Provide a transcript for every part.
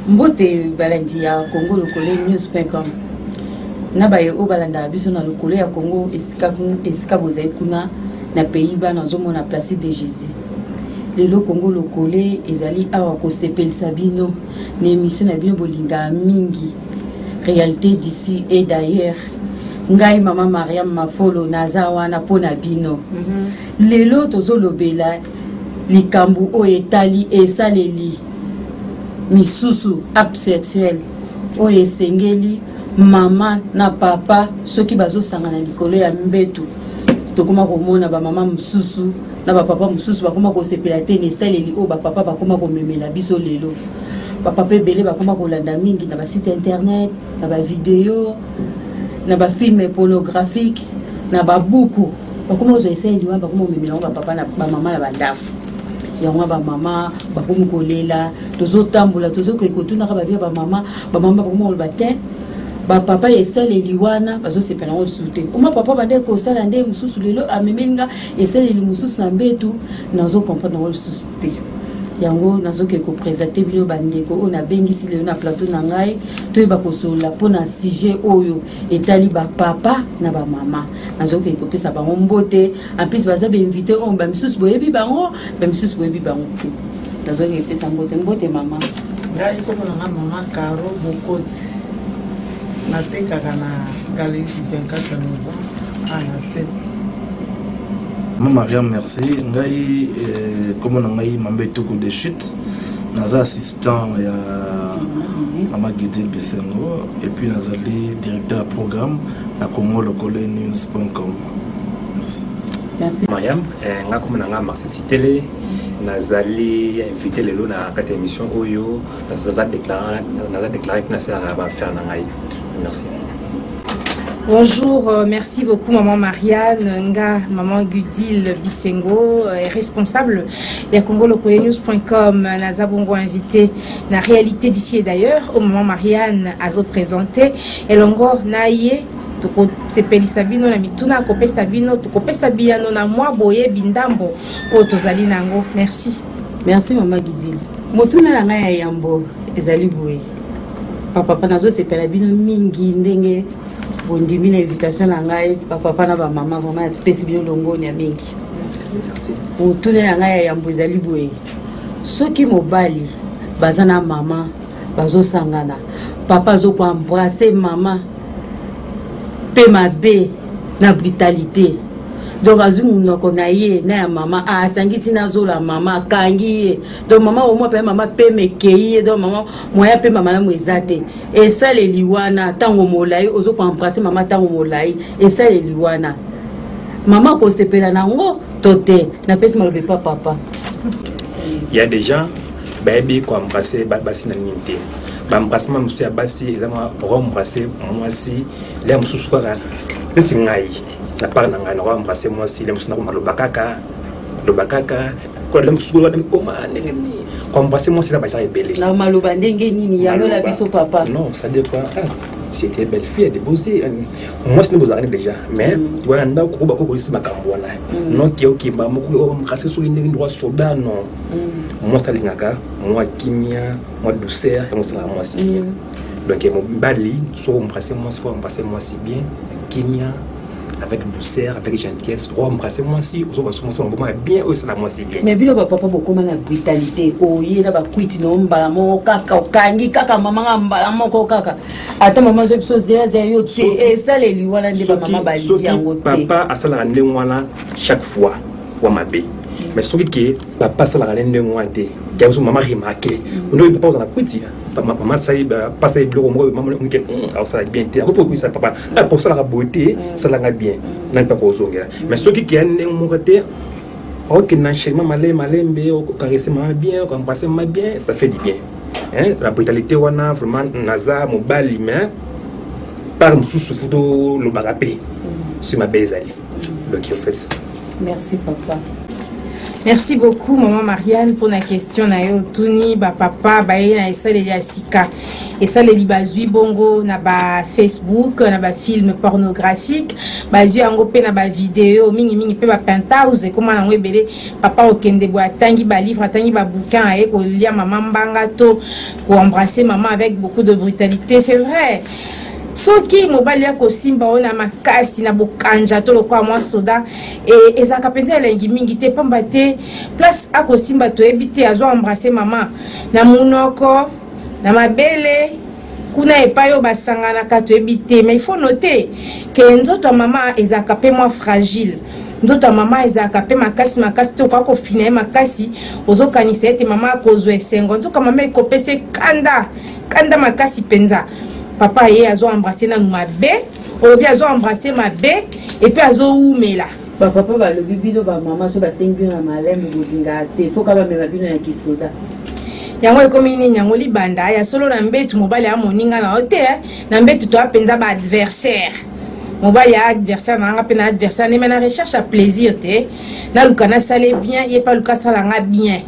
Mbote balandi ya Congo Lokole news.com na baye oyo balandaka biso na lokolo ya Congo esika, esika bozali kuna na pays bas nazomona Placide de Jésus. Lelo Congo Lokole ezali awa kosepelisa bino na émission na bino bolingaka mingi réalité d'ici et d'ailleurs. Ngai mama Mariam Mafolo naza wana mpo na bino. Lelo tozolobela likambo oyo etali esaleli misusu acte sexuel oyo esengeli mama na papa soki bazosangana likolo ya mbetu. Tokoma komona bamama mosusu na bapapa mosusu bakoma kosepela te na esaleli oyo bapapa bakoma komemela biso lelo. Bapapa ebele bakoma kolanda mingi na basite internet, na bavideo, na bafilme pornographique, na babuku. Bakoma kozwa esaleli wana, bakoma komemela yango bapapa na bamama na bandako. Yango bamama bakomi kolela, tozotambola, tozokoki kotunaka babia bamama, bamama bakoma koloba te bapapa esaleli wana bazosepela yango lisusu te. Oma papa bande kosala nde mosusu lelo amemeli nga esaleli mosusu na mbetu, nazo comprendre yango lisusu te. Yango nazoke kopresente bino bandeko oyo nabengisi lelo na plateau na ngai, toyeba kosolola mpona sujet oyo etali bapapa na bamama. Nazoke kopesa bango mbote, en plus baza bainvité oyo bamisusu boyebi bango, bamisusu boyebi bango te. Nazoke kopesa mbote. Mbote mama. Ngai kombo na nga mama Caro Bokoti, natekaka na galerie du 24 novembre à na se. Mama Mariam, merci. Ngai kombo na ngai Mambe Tuku de Chute, naza assistant ya Mama Gidil Bisengo et puis nazali directeur ya programme na Congo Lokole news.com. Merci. Merci. Mariam, nga kombo na nga Marcel Sitele, nazali invité lelo na kati ya émission oyo, naza déclaré, naza déclaré mpe nasalaka ba affaire na ngai. Merci. Bonjour, merci beaucoup maman Marianne, nga maman Gudil Bisengo, responsable ya congolokolenews.com, naza bongo invité na réalité d'ici et d'ailleurs au maman Marianne azo présenté elongo na ye tokosepelisa bino na mituna, kopesa bino, tokopesa biyano na mwa boyebi ndambo oyo tozali nango. Merci. Merci mama Gidil. Motuna na ngai ya yambo ezali boye. Papa nazosepela bino mingi ndenge bondimi na invitation na ngai, papa na bamama, vraiment napesi bino longoni ya mingi. Motuna na ngai ya yambo ezali boye. Soki mobali baza na mama bazosangana, papa azokoembrasser mama pe mabe na brutalité, donc azwi monoko na ye na ya mama, asangisi nazola mama, akangi ye, donc mama omwa mpe mama pe mekei ye, donc mama moya mpe mama namu eza te. Esaleli wana ntango molai ozokoembrasser mama ntango molai, esaleli wana mama kosepela nango to te? Napesi maloba epa papa. Il y a des gens bayebi koembrasser basi na nini te. Baembrassement mosusu ya basi eza mwa rembrasser mwasi le mosusu kaka neti ngai na part na ngai nakoembrasser mwasi le mosusu nakomaloba kaka loba kaka le mosusu koma ndenge nini koembrasser mwasi eza bagenre ebele. Na maloba ndenge nini yango la biso papa? Non, ça dépend. Ah, c'était belle fille déposée mwasi nde bozalaka déjà, mais wana ndako bakokolisa makambo wana non ke okemba moko embrasser soki ndenge droit soda non. Mwasi alingaka mwa kimia, mwa douceur, yango osalaka mwasi bien. Donc mobali so embrasser mwasi, faut embrasser mwasi bien, kimia, avec douceur, avec gentillesse. Embrasser mwasi, ozoba so mwasi maboma bien, oyo esala mwasi bien. Mais bino bapapa bokóma na brutalité, oye na bakwiti na mbala moko kaka okangi kaka mama nga mbala moko kaka, ata mama azo biso zeyazea yo te. Esaleli wana nde bamama balingi yango te. Papa asalaka ndenge wana chaque fois wa mabe, mais soki ke papa asalaka nde ndenge wana te, ya biso mama remarque ndoki papa ozala kwiti, mama asali pasali biloko moko, mama ke aosala bien te, akoki koyebisa papa po osalaka boye te, salanga bien nani mpe akozongela. Mais soki ke ya ndenge moko te, okende na enchaînement malembe malembe, ocaresse mama bien, oembrasse mama bien, ça fait du bien, hein? La brutalité wana vraiment, naza mobali mais Part mosusu faut tolobaka mpe soki mabe ezali. Donc en fait, c'est ça. Merci papa. Merci beaucoup maman Marianne pour la question na yo tuni ba papa ba ye na esaleli ya sika esaleli bazwi bongo na ba Facebook, na ba film pornographique, bazwi yango pe na ba video mingi mingi pe ba penthouse ekoma nango ebele. Papa okende boye, atangi ba livre, atangi ba bouquin, aye kolia mama mbanga to ko embrasser maman avec beaucoup de brutalité. C'est vrai, soki mobali akosimba oyo na makasi na bokanja to lokola mwa soda, ezalaka mpenza elengi mingi te, pamba te place akosimba toyebi te. Azo embrasser mama na monoko, na mabele kuna, epai oyo basanganaka toyebi te. Mais il faut noter ke nzoto ya mama ezalaka mpe mwa fragile, nzoto ya mama ezalaka mpe makasi makasi te. Okoka kofina ye makasi, ozokanisa ete mama akozwa esengo, nzoka mama ekopesa kanda, kanda makasi mpenza. Papa ye azo embrasser nanu mabe, olobi azo embrasser mabe et puis azowumela. Bapapa balobi bino bamama so basengi bino na malembe, bolingaka te, faut ka bamema bino na kisoda. Yango ekomi nini yango? Libanda ya solo, na mbetu mobali ya moninga na yo te. Na mbetu toya mpenza baadversaire. Mobali ya adversaire na nga mpe na adversaire ndeme na recherche ya plaisir te. Naluka nasale bien, ye mpe aluka asala nga bien,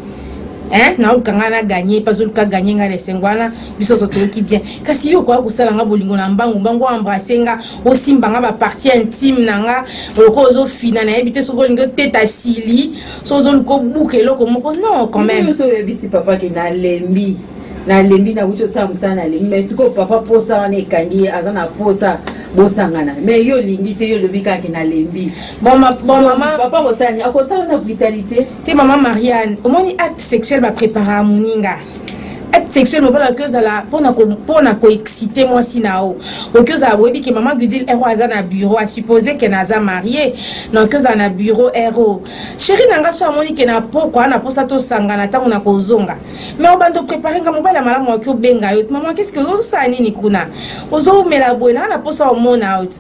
hein? Naoluka ngai na gagner, mpe azoluka gagner ngai na esengo wana, biso nyonso toyoki bien. Kasi yo okoya kosala nga bolingo na mbangu mbangu, oembrasser nga, osimba nga bapartie intime na nga lokola ozofina, nayebi te soki olingi oteta sili, soki ozoluka obuka eloko moko. Non, quand même. So oyebisi papa ke nalembi, nalembi, nakuti osala mosala, nalembi, mais sikoyo papa posa wana ekangi ye, aza na posa bosangana, mais yo olingi te, yo olobi kaka ke nalembi. Bon, bon mama. Papa akosala nini? Akosala na brutalité? Te, mama Marianne, omoni, acte sexuel baprépara moninga. Acte sexuel, mobali okoki ozala mpona koexciter mwasi na yo, okoki ozala boyebi ke mama Gudil ero aza na bureau, asupposer ke naza marié, na okoki ozala na bureau ero chéri na nga so amoni ke na pokwa na posa tosangana ntango na kozonga, mais obanda oprépare nga. Mobali ya malamu okoki obenga yo: "Mama, qu'est-ce que ozosala nini kuna, ozowumela boye? Nanga na posa omona yo ti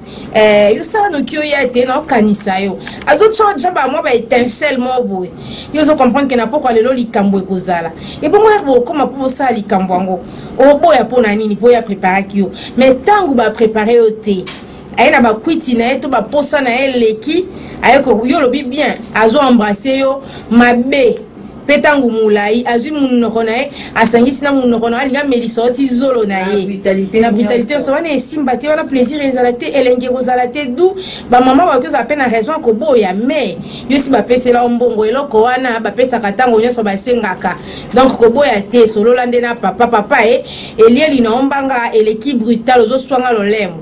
yo sala noki oya te, naokanisa yo." Azotia deja bamwa baétincelle moko boye, yo ozocomprendre ke na pokwa lelo likambo ekozala. Ebongo ere bokóma mpo bosala likambo yango, oboya mpo na nini? Mpo oyo apreparaki yo. Mais ntango baprépare yo te, aye na bakwiti na ye to baposa na ye eleki, aye yo olobi bien, azo embrasser yo mabe mpe ntango molai, azwi monoko na ye, asangisi na monoko na ye, alingi amelisa yo ti zolo na ye na brutalité nyonso wana. Esimba te wana, plaisir ezala te, elengi ekozala te. Du bamama bakoki ozala mpe na raison ya koboya, mais yo si bapesela yo mbongo, eloko wana bapesaka ntango nyonso basengaka, donc koboya te. Solola nde na papa. Papa e elieli na yo mbanga eleki brutal, ozoswanga lolemo,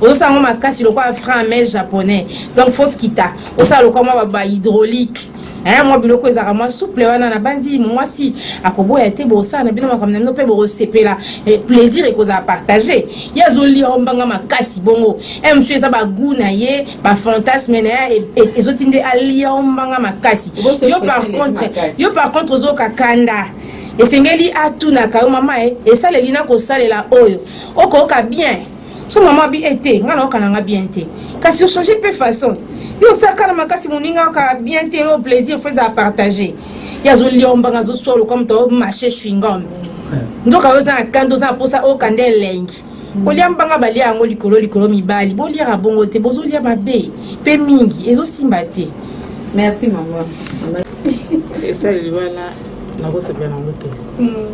ozosala yango makasi lokola frein à main japonais, donc faut kita osala lokola mwa bahydraulique, hein, mwa biloko ezalaka mwa souple wana. Na banzi mwasi akoboya te. Bosala na bino makambo na bino mpe bokosepela, plaisir ekozala partage. Ye azolia yo mbanga makasi bongo, mosusu eza bagoût na ye, bafantasme na ye ezotinde alia yo mbanga makasi. Yo par contre ozoyoka kanda. Esengeli atunaka yo: "Mama, e esaleli na kosalela oyo okoyoka bien?" So mama bi ete nga nayoka nanga bien te, kasi ochange mpe façon. Yo osalaka na makasi, moninga oyoka bien te. Oyo plaisir faut ezala partage. Ye azolia mbanga, azoswa lokola moto aomarche chewing-gum, nzoka yo oza na kanda, oza na mposa oyoka nde elengi. Kolia mbanga balia yango likolo likolo. Mibali boliaka bongo te, bozolia mabe mpe mingi, ezosimba te. Merci mama. Esaleli wana nakosepela nango te.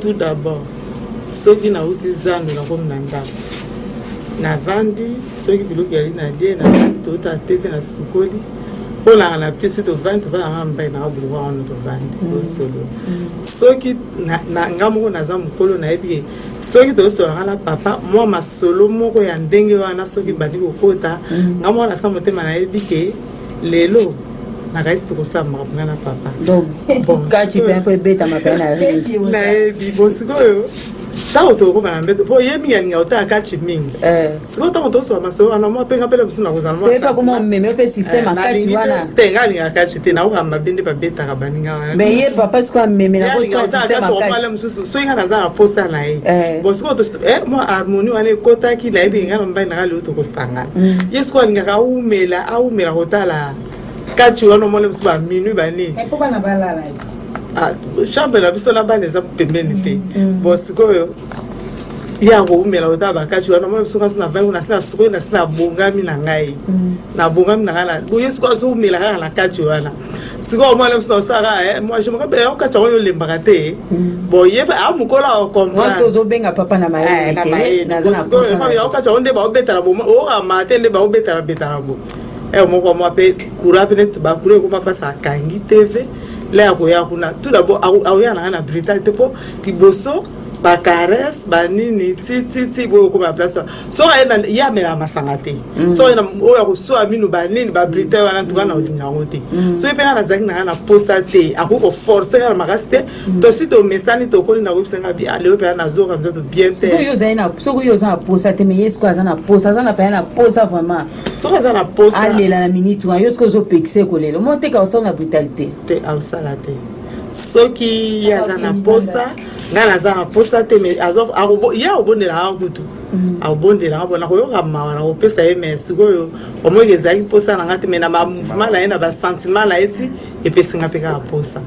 Tout d'abord, soki nauti zando, nakomi na ndako, navandi, soki biloko yali na die, navandi, touta te mpe nasukoli mpo nanga na petit. Soki tovandi, tovandanga mbai nanga boulevard wana, tovandi, tosolola. Soki nga moko naza mokolo, nayebi ke soki tozosolanga na papa mwa masolo moko ya ndenge wana, soki bandi kokota nga moko nasa motema, nayebi ke lelo nakayisi tokosala makambo nga na papa. Kati mpe faut ebetama mpe na Nayebi. Bon, sikoyo ntango tokokoma na mbeto, mpo ye mingi alinga kotala kati mingi, sikoyo ntango tosola masolo wana, mwa mpenga mpela mosusu nakozala. Koma omeme mpe système akati wana. Te, nga alingaka kati te, nakoka mabe nde babetaka baninga wana. Mais ye papa sikoyo amemela ngo sikoyo système akati. Mosusu soki nga naza na posa na ye, bon, sikoyo mwa harmonie wana ekotaki, nayebi nga na mobali nanga lelo tokosangana. Ye sikoyo alingaka aumela, aumela kotala kati wana, omona mosusu baminui banini. Mpo bana balala. Chambre na biso na bana eza pembeni te. Bon, sikoyo Ye akoumela kotala bakati wana. Mona biso kasi navandi kuna, nasi nasukoli, nasi nabongami na ngai, nabongami na ngai boye. Sikoyo azoumela kaka na kati wana. Sikoyo omwana biso naosalaka moi, je me rappelle, okati yango olembaka te. Bon, ye a mokolo acomprendre, ozobenga papa na mayele. Okati yango nde baobetala bo, okama te, nde baobetala betala bo. Moko mwa mpe courant mpe neti bacourant ekoma mpasi, akangi TV la ya koya kuna. Tout d'abord akoya na ngai na brutal te, mpo liboso bacaresse banini tititi boyo okoma na place wana. Soki aye, ye amelaka masanga te. Soki oyo akosoa minu banini babrita wana, ntuka na olinga yango te. Soki mpe nga nazalaki na ngai na posa te, akoki koforce nga na makasi te. Tosi tomesani, tokoli na koyebisa nga bi aleo mpe nazoka nzoto bien te. Soki oyo oza na posa te, mais ye sikoyo aza na posa, aza na paya na posa vraiment. Soki aza na posa, alela na minute wana, yo sikoyo ozopekisa ekolela mo teka, osala na brutalité. Te, aosala te. Soki ye aza na posa, ngai naza na posa te, mais ye akobondelaka kutu, akobondelaka bona koyoka mawa na kopesa ye. Mais sikoyo omoki ezalaki mposa na nga te, mais na bamouvement na ye, na basentiment na ye, ti epesi nga mpe kaka posa.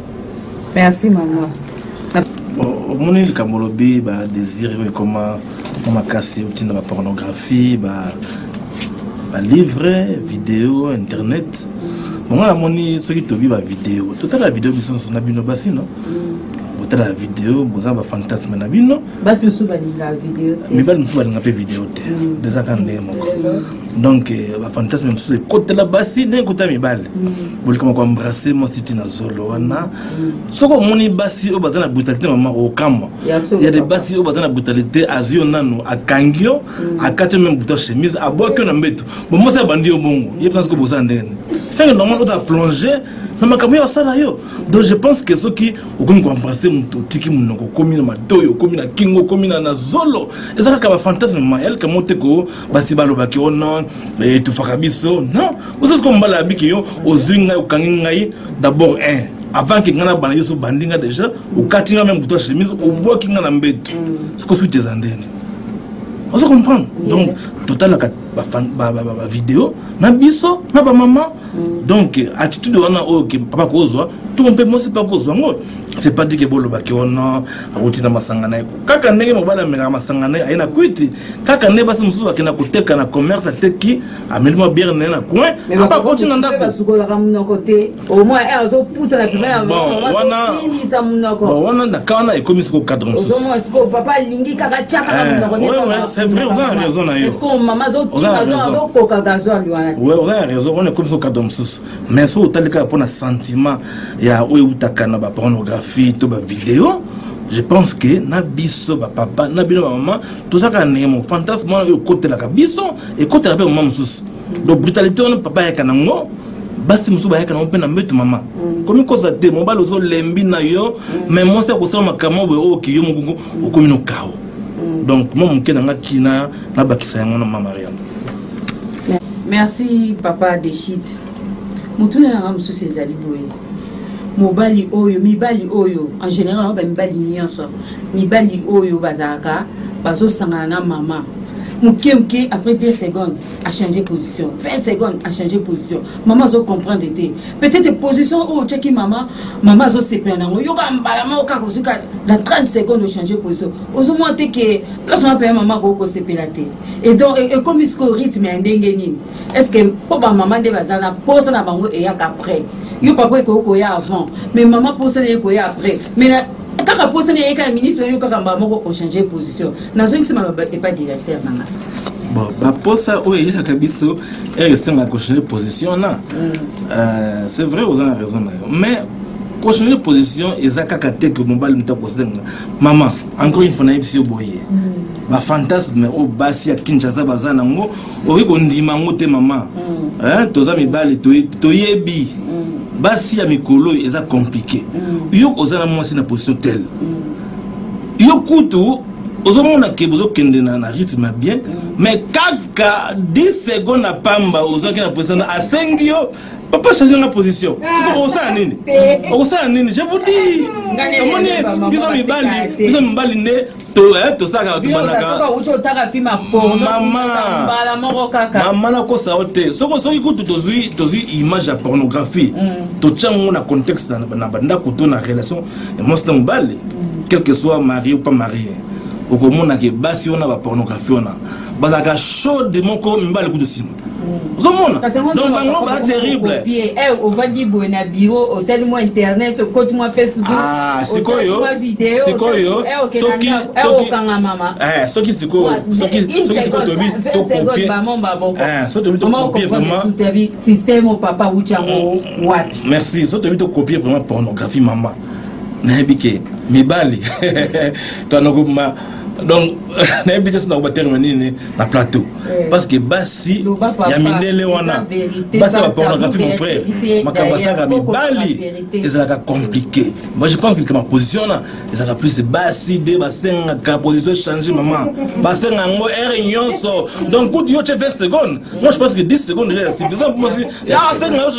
Merci mama. Omoni likambo olobi, badésir oyo ekoma mwa makasi, otinda bapornographie, balivre, video, internet. Bongo namoni soki tobi bavideo, totala video biso nyonso na bino basi, no botala video, boza bafantasme na bino. Basi mosusu balingaka video te. Mibali mosusu balinga mpe video te, eza kaka ndenge moko. Donc bafantasme mosusu ekotela basi ndenge ekotela mibali. Bolikama koembrasse mwasi ti na zolo wana. Soki omoni basi oyo baza na brutalité, mama, okamwa. Ya de basi oyo baza na brutalité, azwi yo nanu, akangi yo, akati yo même bouton chemise, abwaki yo na mbeto. Bon, mwasi abandi yo bongo, ye mpenza sikoyo bozala ndenge nini? Sange normal oyo aplonge na makambo oyo asala yo. Donc je pense que soki okomi koembrasse moto, otiki monoko, okomi na matoyi, okomi na kingo, okomi na zolo, eza kaka bafantasme ma yalika mo te. Ko basi balobaki o non, etufaka biso, non. Osa sikoyo mobali abiki yo, ozwi ngai, okangi ngai d'abord un avant ke ngai nabana yo, so obandi ngai déjà, okati ngai même bouton chemise, obwaki ngai na mbeto. Sikoyo suite eza ndeni? Ozo comprendre? Donc totalaka bavideo na biso na bamama. Donc attitude wana oyo ke papa kozwa to mpe mwasi mpe akozwa yango, c'est pas dit ke bolobaki wana akoti na masanga na ye. Kaka ndenge mobali amelaka masanga na ye, aye na kwiti, kaka ndenge basi mosusu bakenda koteka na commerce, ateki, ameli mwa bière na ye na coin, apa akoti na ndako. Basukolaka monoko te, au moins azopusa na pembeni ya wana monoko. Wana na ka wana ekomi siko cadre mosusu. Ozomona sikoyo papa alingi kaka tia kaka monoko. C'est vrai, oza na raison na yo. Est-ce que mama azokima, azokoka gasoil wana? Ouais, oza na raison, wana ekomi siko cadre mosusu. Mais soki otali kaka mpona sentiment ya oyo eutaka na bapornographie to bavideo, je pense que na biso bapapa, na bino bamama, toza kaka ndenge moko. Fantasme wana oyo ekotelaka biso, ekotela mpe mama mosusu. Donc brutalité wana papa ayaka nango, basi mosusu bayaka nango mpe na mbeto. Mama, komi koza te, mobali ozolembi na yo, mais mwasi akosala makambo boye oyo oki yo moko okomi nokao. Donc mwa moke na nga kina nabakisa yango na mama Mariam. Merci papa Deshit. Motuna nanga mosusu ezali boye: mobali oyo, mibali oyo en général, oyo bamibali nyonso, mibali oyo bazalaka bazosangana na mama moke moke, après 2 secondes achange position, 20 secondes achange position, mama azocomprendre te. Peut-être position oyo otiaki mama, mama azosepela nango, yoka mbala moko kaka ozuka dans 30 secondes ochange position, ozomona te ke place wana mpenza mama akoki kosepela te. Et donc ekomi sikoyo rythme ya ndenge nini? Est ce que mpo bamama nde baza na posa na bango eyaka après? Yo papa ekoki koya avant, mais mama posa na ye koya après. Mais na kaka posa na ye kaka minute oyo, kaka mbala moko ochange position. Nazongisi maloba epa directeur na nga. Bon, baposa oyo eyelaka biso ere esengaka kochange position na c'est vrai, oza na raison na yo. Mais kochange position eza kaka te ke mobali moto akosenga. Mama, encore une fois nayebisi yo boye, bafantasme oyo basi ya Kinshasa baza nango, okoki kondima yango te. Mama, toza mibali, toyebi basi ya mikolo oyo eza compliqué. Yo oza na mwasi na position telle, yo kutu ozomona ke bozokende na rythme ya bien, mais kaka 10 secondes na pamba ozwaki na position na, asengi yo: "Papa, change nga position." Okosala nini? Okosala nini? Je vous dis, omoni biso mibali, biso mibali nde tosalaka, tobandaka. Mama, nakosa yo te. Soki kutu tozwi image ya pornographie, totya yango na contexte na bandako to na relation ya mwasi na mobali, quel que soit marié ou pas marié. Okomona ke basi wana bapornographie wana bazalaka chaude moko, mibali kutu nsima ozomona. Donc bango ba terrible. Ovandi boye na bureau, osali mwa internet, okoti mwa Facebook. Ah, sikoyo sikoyo soki okanga mama. Soki sikoyo soki sikoyo tobi tocopier, soki tobi tocopier vraiment système papa wuti yango wapi? Merci. Soki tobi tocopier vraiment pornographie, mama, nayebi ke mibali toanokoma. Donc nayebi te sina koba terme nini na plateau, parce que basi ya mindele wana, basi ya bapornographie, mon frère, makambo asalaka mibali ezalaka compliqué. Moi je pense que ma position wana ezalaka plus de basi nde basengaka position change. Mama, basenga yango heure nyonso. Donc kutu yo tie 20 secondes, moi je pense que 10 secondes déjà suffisant pour moi. Ah, asenga yo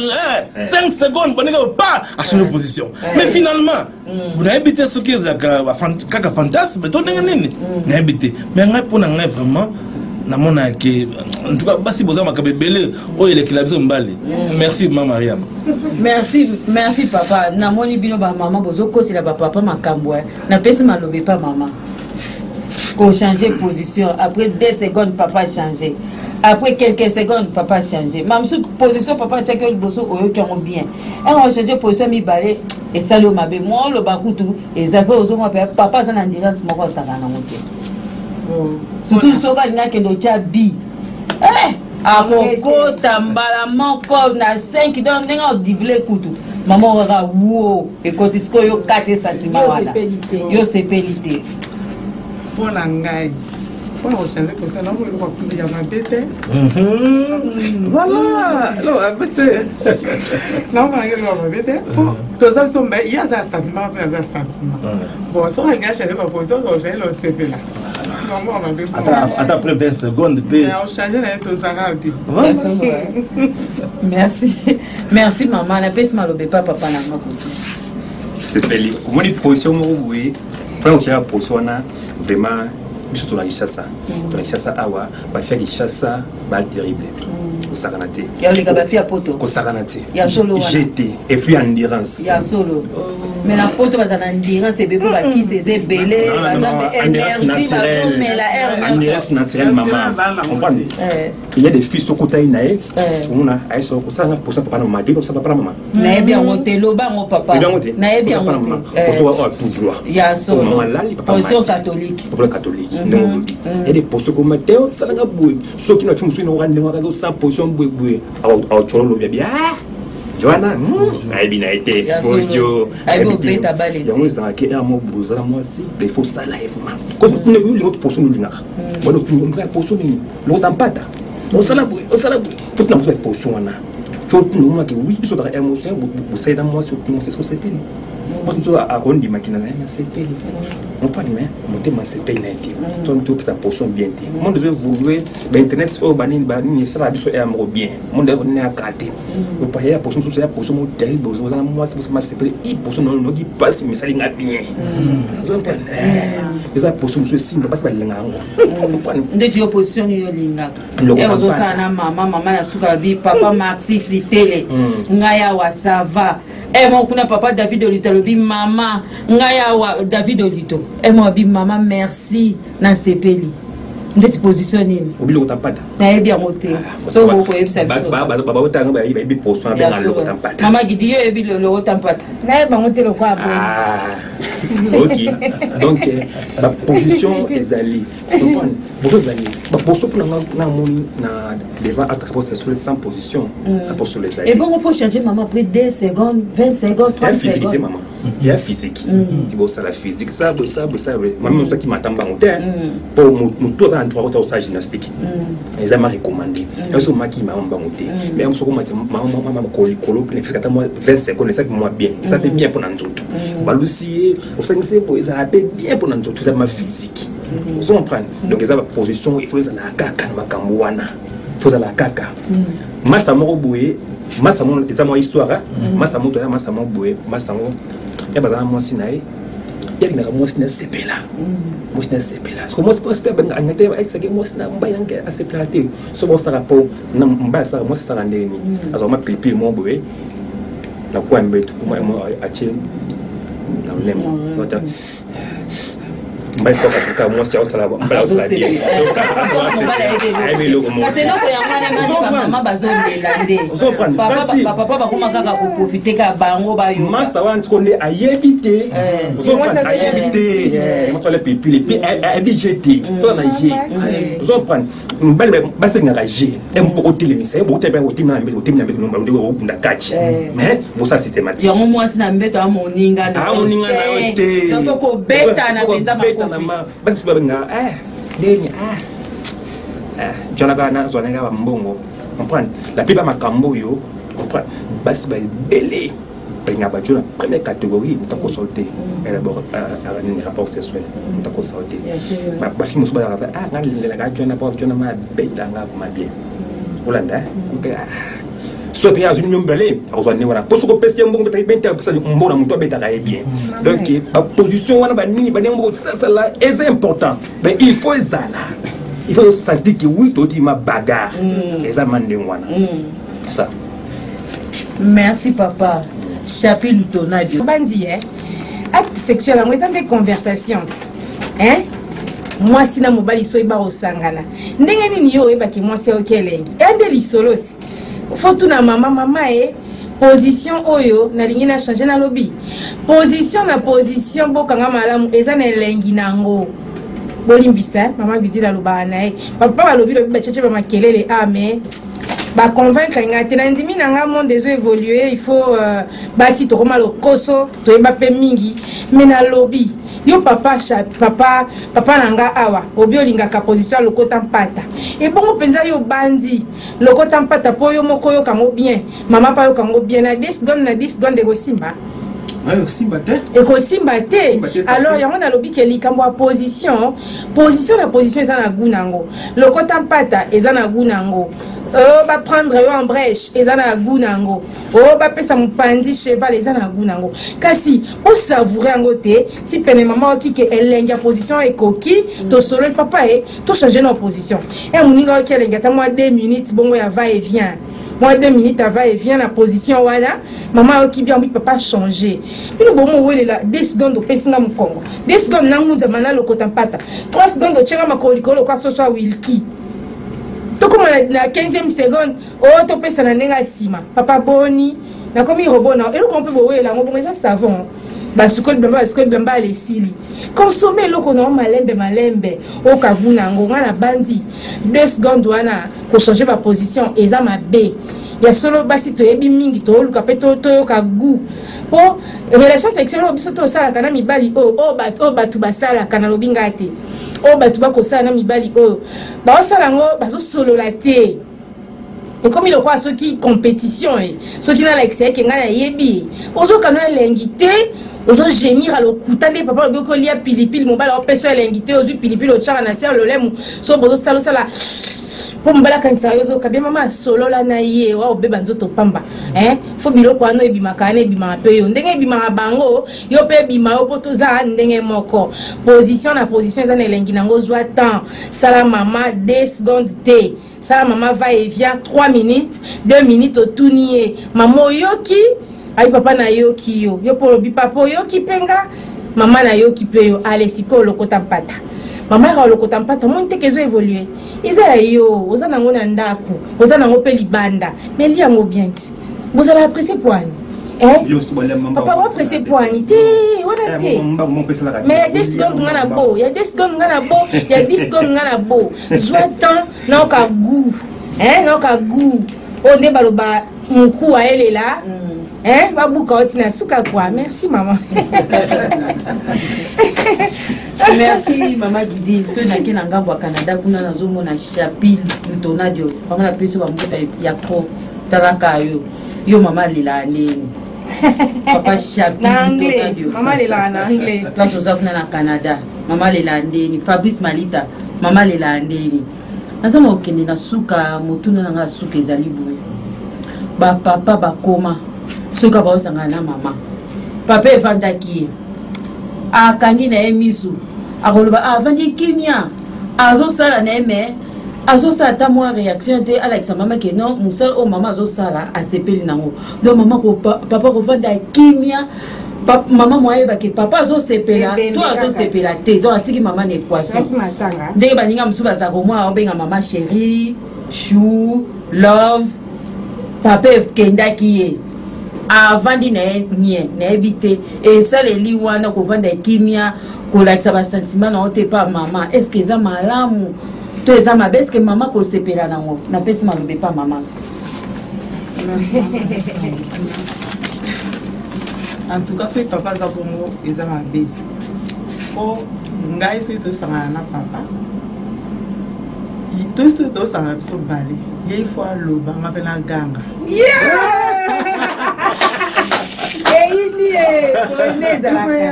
5 secondes, baninga pas achange position. Mais finalement nayebi te soki ezalaka kaka fantasme to ndenge nini, nayebi te. Mais ngai, mpo na ngai vraiment, namona ke en tout cas basi boza makambo ebele oyo elekela biso mibali. Merci, ma Mariam. Merci, merci papa. Namoni bino bamama bozokosela bapapa makambo. Napesi maloba epa mama. Kochanger position après 2 secondes, papa change. Après quelques secondes, papa change. Mamosu position papa atiaki yo liboso, oyoki yango bien. Ere ochange position mibale, esali yo mabe. Mwa oloba kutu eza mpe ozomona mpe papa aza na endurance moko asaka nango te, surtout soki alingi akende otya bi akokota mbala moko na 5. Donc ndenge odible kutu mama kaka wo ekoti sikoyo kati sentiment wana, yo sepeli te. Mpo na ngai, mpona kochange position, nango eloko ya mabe te. Voilà, eloko mabe te. Nango nanga eloko ya mabe te, mpo toza biso mbe ye aza ya sentiment, mpe aza ya sentiment. Bon, soki alingi achange baposition, ochange na osepela. Ata après 20 secondes te. Ochange na ye, tozalaka bi. Merci, merci mama. Napesi maloba epa papa nanga kutu. Sepeli omoni position moko boye mpona kotyaka position wana. Vraiment, biso tona Kinshasa, tona Kinshasa awa, bafille ya Kinshasa ba terrible, kosakana te. Ya oleka bafille ya poto. Kosakana te. Ya solo wana. Gt et puis endurance. Ya solo, mais na poto baza na endurance ebele mpo bakisi eza ebele, baza mpe énergie, bazomela air. Endurance naturelle, mama, comprendre. Il y a des filles, soki otali na ye, omona ayesa kosala posa papa na mama, de kosala papa na mama. Nayebi yango te, loba yango papa. Nayebi yango te. Tout droit. Ya solo. Mama lali, papa. Position catholique. Papa catholique, ndenge olobi ya des position koma te, osalanga boye. Soki na fi mosusu naoka ndenge wakaka osala position boye boye, aotyola olobi abi ah wana ayebi na ye te. Ojo yango ezalaka ke ere moko boye ozala mwasi, il faut osala ye vraiment ndenge olinga position olingaka wana. Olingaka position nini? Lokota mpata, osala boye, osala boye. Faut tina moto position wana, faut tina omonake wi biso ozalaka émotion. Bosali na mwasi, otuna mwasi osepeli. Mwasi mosusu akondimaki na ye nasepeli mopani, mais motema asepeli na ye te. To topesa position bien te. Monde ezo évolue, bainternet oyo banini banini esalaka biso ere moko bien. Monde nene akala te, ya position mosusu, ya position moko terrible. Oza na mwasi, bosama asepeli i position noki mpasi mesali nga bien. Eza position mosusu esimba, basi balinga yango. Ndeti yo, position nini olingaka? E ozosala na mama, mama na suka bi papa Maxi Tele, ngai awa ça va. E moko kuna papa David Olito alobi mama, ngai awa David Olito. E moko abi mama, merci, nasepeli. Ndeti position nini? Obilokota mpata. Nayebi yango te, soki okoyebisa biso. Baotanga bayebi position abenga lokota mpata. Mama Gidi, yo oyebi lokota mpata? Nayeba yango te lokola boye. Ok, donc baposition ezali, comprendre, boso ezali baposo. Mpona nga moni na devant acte apostle sans position apostle ezali. Et bon, faut changer maman après 2 secondes, 20 secondes, 30 physique te secondes. Mama, ya physique ti bosala physique, sa boye, sa boye, sa boye. Mama mosu akimata mbango te, mpo motu aza na droit kota kosala gymnastique, eza ma recommandé. Yaso omaki mama mbango te, mais mosu okomata mama likolo pene ata mwa 20 secondes, eza mwa bien, eza mpe bien mpona nzoto. Balusi ye, osangisi ye boye, ezala mpe bien mpona nzoto, eza ma physique, ozo comprendre. Donc eza baposition, il faut ezala kaka na makambo wana, faut ezala kaka master moko boye. Master moko eza mwa histoire. Master moko, toya master moko boye, master moko ya bazala mwasi na ye, ye alingaka mwasi na sepela, mwasi na sepela. Parce que mwasi mpe alinga te ayesaki mwasi na mobali yange asepelaka te. So baosaka mpo na mobali asaka, mwasi asaka ndenge nini? Azwaka mwa pilipili moko boye na kwa mbeto, atie na lolemo. Mobali kaka mwasi aosala, mobali aosala bien. Ayebi eloko moko. Kasi eloko yango wana nde bamama bazolela nde. Ozocomprendre? Bapapa bakoma kaka koprofite kaka bango bayoka. Master wana sikoyo nde ayebi te. Ozocomprendre? Ayebi te. Mwasi wana pilipili pe ayebi je te, toza na je. Ozocomprendre? Mobali, basi balingaka je e mpo otelemisa ye, bokotelema, otelemi na mbeto, otelemi na mbeto, nde okunda kati, mais bosala systématique. Yango mwasi na mbeto a moninga na Ah, moninga na yo te. Donc faut kobetana mpenza Kobetana. makofi. Basi mosusu babengaka ndeni jalaka nazwa nanga bambongo. Comprendre? La plupart makambo oyo, comprendre, basi baebele balingaka bajo na première catégorie. Moto akosala te d'abord nini, rapport sexuel, moto akosala te. Bafille mosusu bazalaka: "Ah, nga lelaka jona po jona ma abetanga koma bien." Olanda so mpe azwi mibale, akozwa nde wana mpo soki opesi ye mbongo, betaki bien te, apesa mbongo na moto abetaka ye bien. Donc baposition wana, banini, bandenge moko sasala eza important, mais il faut ezala, il faut sentir que oui, totima bagarre eza ma ndenge wana ça. Merci papa Chapi Lutonadio. Bandi e acte sexuel yango eza nde conversation ti, hein? Mwasi na mobali soki bakosangana, ndenge nini yo oyebaki mwasi ayoki elengi? Eya nde lisolo ti. Faut tuna mama: "Mama e, position oyo nalingi na change." Nalobi position na position, bokanga malamu, eza na elengi nango. Bolimbisa, mama Gudile alobaka na ye, papa balobi lobi batiatie bamakelele. Ah, mais baconvaincre nga te, na ndimi na nga. Monde ezo évolue, il faut basi tokoma lokoso, toyeba mpe mingi. Mais nalobi yo papa, papa, papa na nga awa, obi olingaka position ya lokota mpata. Ebongo mpenza yo bandi lokota mpata mpo yo moko oyokango bien, mama mpe ayokango bien na 10 seconde, na 10 seconde ekosimba? Osimba te. Ekosimba te. Simba te, parce Alors que yango nalobi ke likambo ya position, position na position eza na goût nango. Lokota mpata eza na goût nango, oyo baprendre yo en brèche eza na goût nango, oyo bapesa mopanzi cheval eza na goût nango, kasi osavoure yango te ti pene mama oki ke elengi ya position ekoki. Tosololi, papa e, tochange na position e moninga oki elengi ata mwa 2 minutes, bongo ya va et vient, mwa 2 minutes ya va et vient na position wana, mama ayoki bien. Obi papa, change bino bomowelela 2 secondes, opesi nga mokongo 2 secondes, nangunzama nalokota mpata 3 secondes, otienga makolo likolo lokwa soso ya wilki. Tokóma na 15e seconde oyo topesa na ndenge ya nsima. Papa boni, nakomi robot na eloko mpe bowelela yango bongo eza savon, basukoli bilamba, basukoli bilamba, ala esili. Consomme eloko na yo malembe malembe, okaguna yango. Nga na bandi 2 secondes wana, kochange baposition eza mabe ya solo. Basi toyebi mingi, tooluka mpe toyoka goût mpo relation sexuelle oyo biso tosalaka na mibali oyo, oyo bato basalaka, nalobi ngai te, oyo bato bakosala na mibali oyo baosala yango, bazosolola te. Ekomi lokola soki compétition e, soki nalakisa eke ngai nayebi ye, ozokana elengi te, ozogémir lokuta nde papa alobi okolia pilipili, mobali aopesa elengi te, ozwi pilipili otyaka na se ya lolemo, so bozosala osala mpo mobali akanisaka yo ozoka bien. Mama asolola na ye wa obeba nzoto pamba. Faut biloko wana ebimaka, wana ebimaka mpe yo ndenge ebimaka bango, yo mpe ebima yo, mpo toza ndenge moko. Position na position eza na elengi nango. Zwa temps, sala mama 2 secondes te, sala mama va et vient 3 minutes, 2 minutes. Otuni ye: "Mama, oyoki?" Ayi: "Papa, nayoki yo." Yo mpo olobi: "Papa, oyoki mpe nga? Mama, nayoki mpe yo." Ale, sikoyo olokota mpata. Mama yaka olokota mpata, omoni teke ezo évolue. Eza ya yo, oza nango na ndako, oza nango mpe libanda, mais lia yango bien ti bozala apprécie poani. Papa oapprécie poani te wana te, mais ya 2 secondes nga na bo, ya 2 secondes nga na bo, ya 10 secondes nga na bo. Zwa temps, naoka goût, naoka goût oyo nde baloba moku ayelela babuka oti na suka kwa. Merci mama. Merci mama Gidi. Soki nake na ngambo ya Canada kuna, nazomona Chapi Lutonadio. Mama, napesi yo bambuta ya trop. Talaka yo, yo mama alelaka ndeni, papa Chapi Lutonadio. Mama alelaka na anglais. Place oza kuna na Canada, mama alelaka ndeni? Fabrice Malita, mama alelaka ndeni? Naza na kokende na suka. Motuna na nga ya suka ezali boye: bapapa bakoma soki baozangana na mama, papa evandaki ye, akangi na ye misu, akoloba avandi kimia, azosala na ye, mais azosala ata mwa réaction te, alakisa mama ke non, mosala oyo mama azosala asepeli nango. Donc mama, papa kovanda kimia. Mama mo ayeba ke papa azosepela to azosepela te, donc atiki mama na équation. Ndenge baninga mosusu bazalaka, omwa obenga mama chérie, chou, love. Papa ekendaki, ye avandi na ye nie, nayebi te esaleli wana kovanda kimia, kolakisa basentiment na yo te pa mama. Est ce que eza malamu to eza mabe? Est ce que mama kosepela nango? Napesi maloba epa mama. En tout cas, soki papa aza bongo, eza mabe. Po ngai, soki tosangana na papa to soki tosangana biso bale, ye ifo aloba, nga mpe naganga.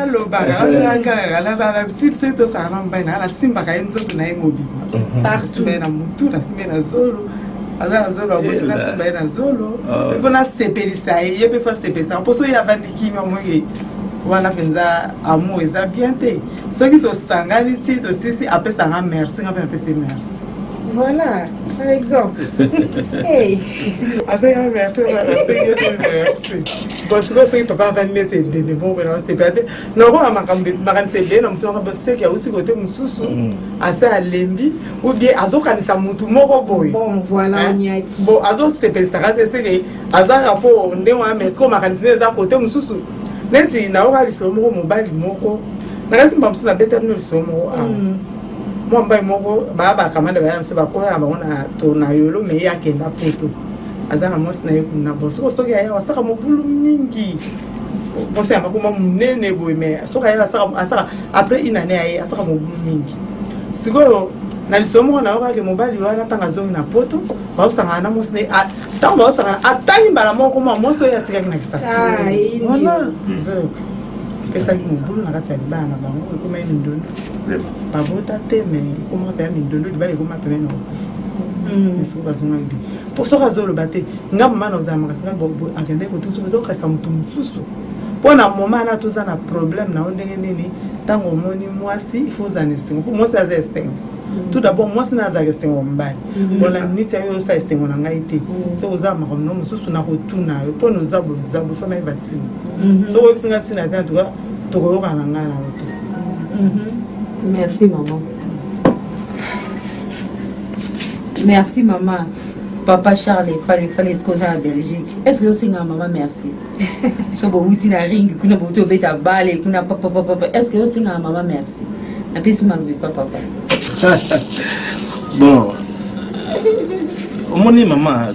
Alobaka, nga mpe nagangaka. Nazala na soki tosangana na mobali nanga, nasimbaka ye nzoto na ye mobimba, nasimba ye na motu, nasimba ye na zolo, aza na zolo aboti, nasimba ye na zolo. Ifo nasepelisa ye, ye mpe fo asepelisa. Mpo soki avandi kimia, moke wana mpenza amour eza bien te. Soki tosangani ti tosisi, apesanga merci, nga mpe napesi merci. Voilà, par exemple. Hey. Asenga merci, asengi te merci. Bon, sikoyo soki papa avandi neti ebembe moko boye, naosepela te. Nakoka makambo, makanisi ebele na motu waka. Seki auti kote mosusu, ase alembi ou bien azokanisa motu moko boye. Bon, voilà, on y a dit. Bon, azosepelisaka te, seke azaka mpo ndenge wana. Mais sikoyo makanisi nde eza kote mosusu. Neti nayoka lisolo moko, mobali moko, nakasi mba mosusu nabeta bino lisolo moko awa. Mwa mobali moko, baya bakamanda, baya mosusu bakola na bango na to na yolo, me ye akenda Poto, aza na mwasi na ye kuna. Bon, soko soki aya, asaka mobulu mingi. Mwasi ya makoma monene boye, mais soki aya, asaka après une année, aye asaka mobulu mingi. Sikoyo na lisolo moko nayokaki, mobali wana, ntango azongi na Poto, baosangana na mwasi na ye. Ntango baosangana, atangi mbala moko mwa mwasi oyo atikaki na Kisasa wana. Ezoyoka epesaki mobulu na kati ya libala na bango, ekomaki mindondo. Babota te, mais ekomaka mpenza mindondo, libala ekoma pembeni na kokufa. Mais soki bazongaki bien, mpo soki azoloba te, nga mama na ozala makasi, nga akendaki kotusu, ezokasa motu mosusu. Mpo na moma wana toza na problème na yo ndenge nini? Ntango omoni mwasi, il faut ozala na esengo, mpo mwasi aza esengo. Tout d'abord, mwasi na azalaka esengo ya mobali. Mpona miniti ya yo osala esengo na ngai te. Soki oza makambo no mosusu, na kotuna yo mpona oza boye, oza boye, fo nayeba ntina. Soki oyebisi nga ntina te, en tout cas tokoyoka na ngai na yo te. Merci maman, merci mama. Papa Charles Efale Efale, est ce que oza na Belgique? Est ce que osengaka mama merci so bowuti na ring kuna, bowuti obeta bale kuna, papapapapa, est ce que osengaka mama merci? Napesi malobi pa papa. Bon, omoni mama,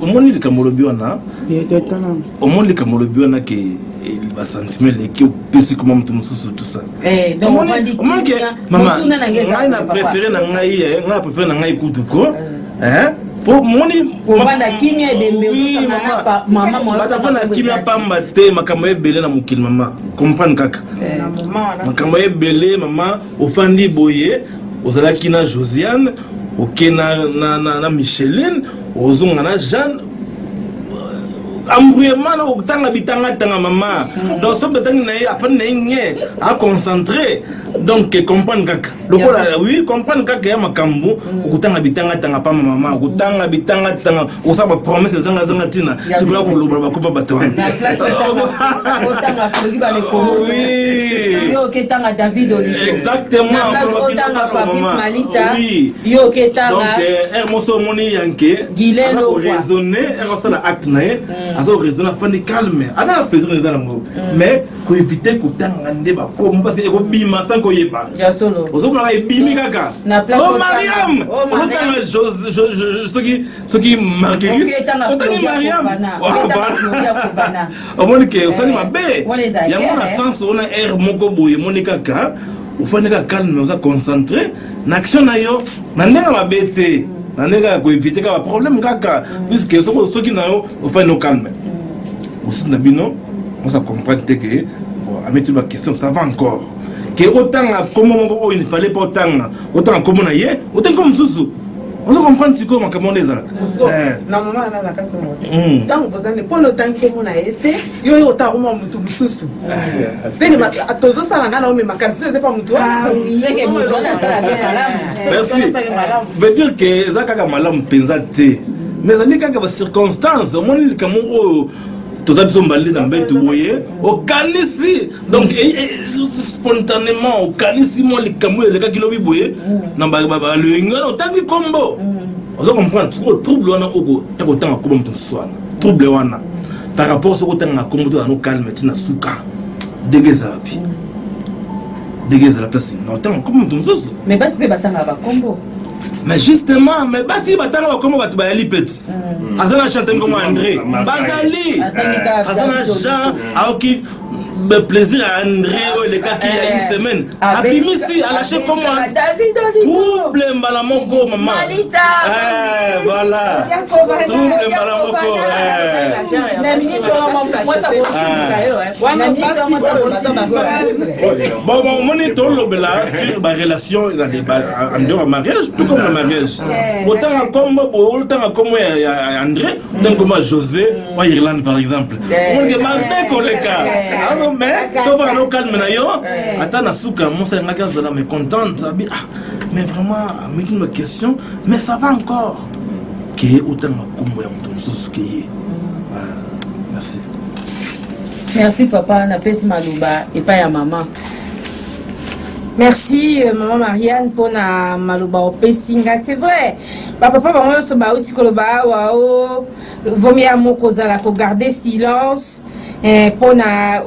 omoni likambo olobi wana, omoni likambo olobi wana ke basentiment eleki, opesi koma moto mosusu, tout ça. Omoni ke mama, ngai na préféré na ngai, ngai na préféré na ngai kutu ko po moni kovanda kimia ebembe. Bata mpo na kimia pamba te. Makambo ebele na mokili, mama, comprendre kaka makambo ebele. Mama, ofandi boye, ozalaki na Josiane, oke na Micheline, ozonga na Jeanne, embrouillement na kotanga bitangatanga, mama. Donc soki otangi na ye, afandi na ye nye, aconcentré. Donc comprendre kaka lokola, oui, comprendre kaka ya makambo. Okotanga bitangatanga pamba, mama, okotanga bitangatanga, okosala bapromesse ezangazanga ntina, likola koloba bakoma bato wana. Otanga Flogi Balekolo, yo oketanga David Olivier. Exactement. Otanga Fabrice Malita, yo oketanga. Donc ere moso omoni yanke aza koraisonne, ere osala acte na ye, aza koraisonne, afandi calme, aza na plaisir eza nango, mais koevite kotanga nde bakomo, parce que ekobima sans koyeba. Ozomonaka ebimi kaka o Mariam, ozotanga soki Marguerite, otangi Mariam, omoni ke osali mabe yango. Na sens wana, aire moko boye, emoni kaka ofandi kaka calme, oza concentré na action na yo, na ndenge mabe te, na ndenge ya koevite kaka baproblème kaka, puisque soki na yo ofandi no calme, mosusu na bino oza comprendre te ke bon, ameti baquestion, ça va encore ke otanga kombo moko oyo il fallait pas otanga, otanga kombo na ye, otangi kombo mosusu. Ozo comprendre sikoyo makambo wana ezalaka. Na mama wana na kati yango, ntango bozali mpona otangi kombo na ye te, yo yo otanga kombo ya motu mosusu, seke tozosala ngai na ome makanisi eza pa motu. Merci. Veut dire ke eza kaka malamu mpenza te, mais ezali kaka bacirconstance. Omoni likambo oyo. Toza biso mbali na mbeto boye, okanisi donc spontanément okanisi mwa likambo oyo elekaki lobi boye na baloyenge wana, otangi kombo. Oza comprendre? Sikoyo trouble wana, oko ta kotanga kombo moto mosusu wana, trouble wana par rapport soki otangaka kombo to no calme ntina suka ndenge ezala pi ndenge ezala place na otanga kombo moto mosusu. Mais basi mpe batangaka bakombo. Mais justement, mais basi batanga bakombo, bato bayali peti aza na chante nkombo André, bazali aza na Jean, aoki plaisir ya André oyo elekaki ya une semaine, abimisi alache kombo, trouble mbala moko mama. Voilà, trouble mbala moko. Na minute wana mwasi akosilika yo. Wana Na minute wana mwasi basi baza akosilika. Bafemme. Bon, omoni, tolobela sur barelation dans les en dehors ya mariage, tout comme le mariage. Botanga kombo boye, otanga kombo ya André, otanga kombo ya José wa Irlande par exemple, omonike mabe koleka. Azo, mais soki ofaka no calme na yo, ata na suka mwasi alingaki azala mécontente, abi ah mais vraiment ameki ma question, mais ça va encore ke otanga kombo ya moto mosusu ke ye. Ah, merci. Merci papa. Napesi maloba epai ya mama. Merci maman Marianne mpona maloba opesi nga. C'est vrai, bapapa bango nyonso bauti koloba awa o vomi ya moko ozala kogarder silence mpona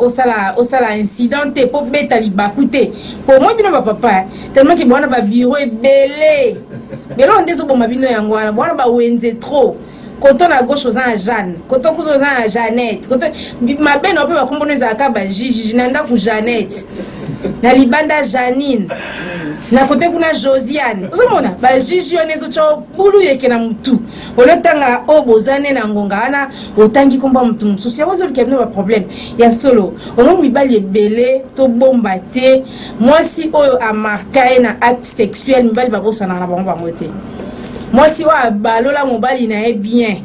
osala incident te, mpo beta libaku te. Po moi bino bapapa, tellement ke bwana babureau ebele beloko nde ezoboma bino yango wana, bwana bawenze trop. Koto na gauche oza na Jeanne, koto kuna oza na Jeannette, koto mabe na yo mpe bakombono ezalaka bajijiji na ndako Jeannette, na libanda Janine, na kote kuna Josiane. Ozomona bajiji wana ezotya bulu yeke na motu olotanga oyo boza ne na ngonga wana otangi nkombo ya motu mosusu, yango ezoluka bino baproblème ya solo. Omoni, mibali ebele tobomba te, mwasi oyo amarka ye na acte sexuel, mibali bakosanaka na bango bango te. Mwasi oyo abalola mobali na ye bien,